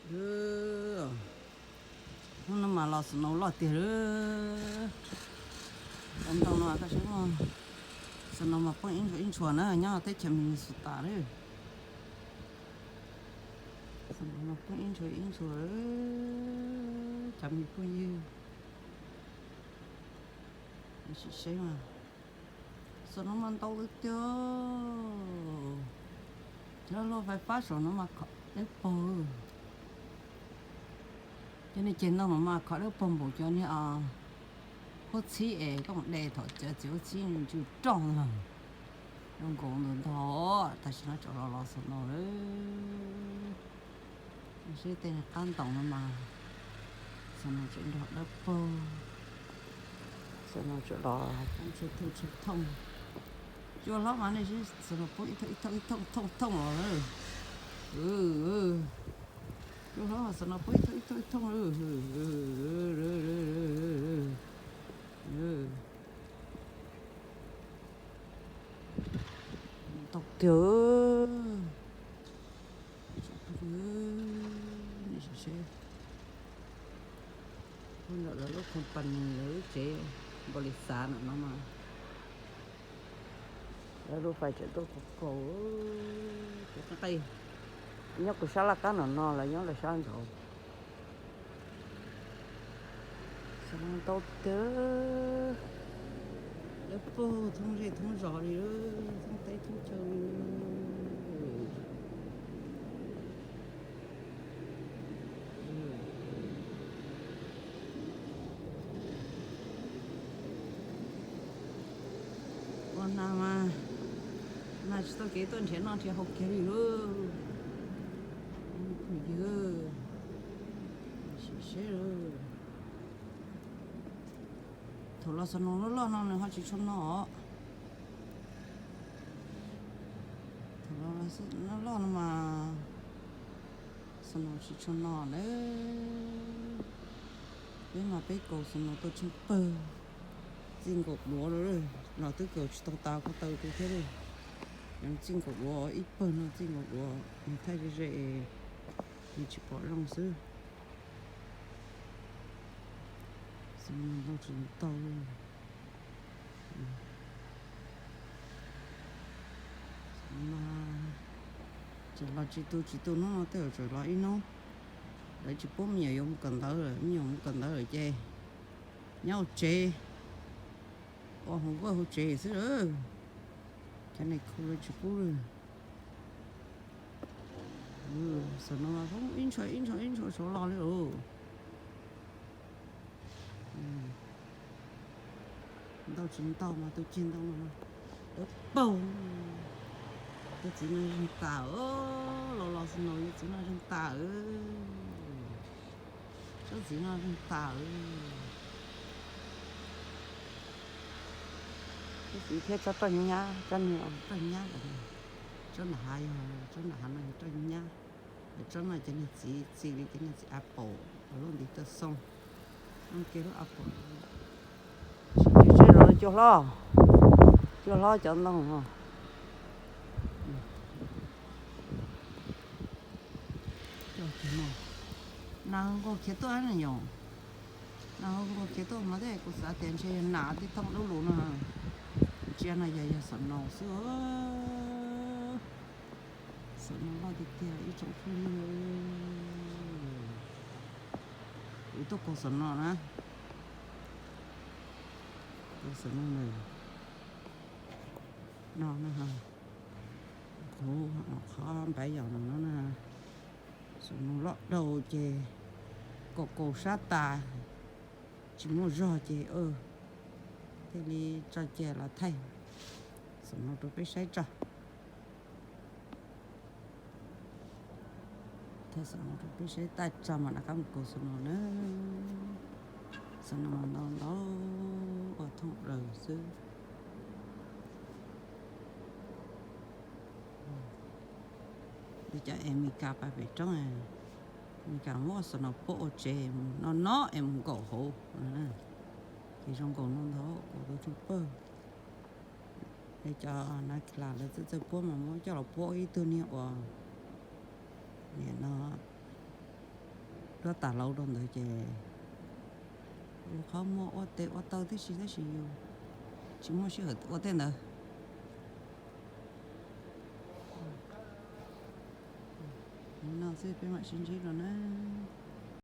Hnub no mas los snow loj tiag lawm. Cov ntoo no koj saib, snow mas poob ib ntshua ib ntshua na, nyob teb chaws Minnesota lawm. Snow mas poob ib ntshua ib ntshua lawm, cov me phooj ywg. Sim saib mas, saum no mas ntau tiag tiag. Cov lub fais fab saum no mas khov dawb paug. Cov niag ceg ntoo no mas khov dawb paug npaum cov niag huab txhib es koj mus de thaum cov txiv huab txhib ntsws roj ntag. Zoo nkaus ntawd ntag. Tam sim no tseem los los snow lawm. Seb tej qab ntoos no mas snow tseem nrog dawb paug. Snow tseem los thooj thooj. Cua hlob mas nej seb snow poob ib thooj ib thooj ib thooj thooj los lawm. Cua hlob mas snow poob ib thooj ib thooj ib thooj lawm. Ntau tiag. Ntawm lawv lub company, lawv lub tsev npaum li xav no mas, lawv lub fais tseem tuaj kaus kaus. Nyob kuv sab laj qab no no, lawv nyob lawv sab nraud. Ntau tiag. Dawb paug thoob zej thoob zos li, thoob teb thoob chaw li. Ua nas mas, nas tsis tau kev tuaj nrhiav noj nrhiav haus kiag li lauj. Phooj ywg, sim saib lauj. Thaum los snow loj loj no nws ho tsis tshua no os. Thaum los loj loj no mas snow tsis tshua no na. Peb mas peb kaus snow tuaj tsheej pawg, txij nkaus duav lawm, los twb kaus tsis tau tas ko taw rau thiab li. Txij nkaus duav ib pawg no, txij nkaus duav nws thaij ze ze, nws tsis pom zoo xwb. Ntau tsis ntau. Tseem los tsis tu tsis tu hnub no tej zaum tseem los ib hnub. Lawv tsis pub me nyuam yuav mus kawm ntawv lawm, me nyuam mus kawm ntawv lawm ces nyob hauv tsev, ua homework hauv tsev xwb lawm. Cov niam khu lawv tsis pub lawm. Snow no ib ntshua ib ntshua ib ntshua sov los li lauj. Ntau tsis ntau mas tus ceg ntoo no dawb paug. Tus txiv no zeeg tas, los los snow tus txiv no zeeg tas. Tsob txiv no zeeg tas. Tsob txiv thiab tsob roj nyab, tsob niag roj nyab, tsob nram hav yog, tsob nram hav no yog roj nyab. Tsob no cov niag txiv txi li cov niag txiv apple, lub ntiv taw xoo, lub kiag lub apple. Seb los cua hlob, cua hlob cov ntoo no. Nas nkaus khiav tuaj na yom. Nas nkaus khiav tuaj mas tej kuv xav tias ntshe yog nas tib thooj dub lus no. Ntsia no yog yog snow xwb. Snow loj tiag tiag ib tsoom phooj ywg. Kuv tuaj kaus snow na. Kaus snow no na, kuv qhov npaiv yom no na. Snow loj dhau ces kaus kaus sab tas, tsis muaj zog ces thiaj li tso cia los thaij snow rau peb saib tso. Thaij snow rau peb saib tag tso mam rov qab mus kaus snow na. Snow mas ntau ntau ua thooj daws xwb. Li cov Amelikas pais pem roob, Amelikas muab snow pub ua tsev mus no no es mus nkaum hauv. Ces zoo nkaus no ntag, kaus tau tsheej pawg. Li cov nas las lawv txawj txawj puab mas muab coj los puab ib tug niag uas nim no Lub tas laub rau ntawd ces yus qhov muag ua tes ua taw tib si tab sis yus tsis muaj sij hawm ua tej ntawd. No xwb peb mam sib ntsib dua nawb.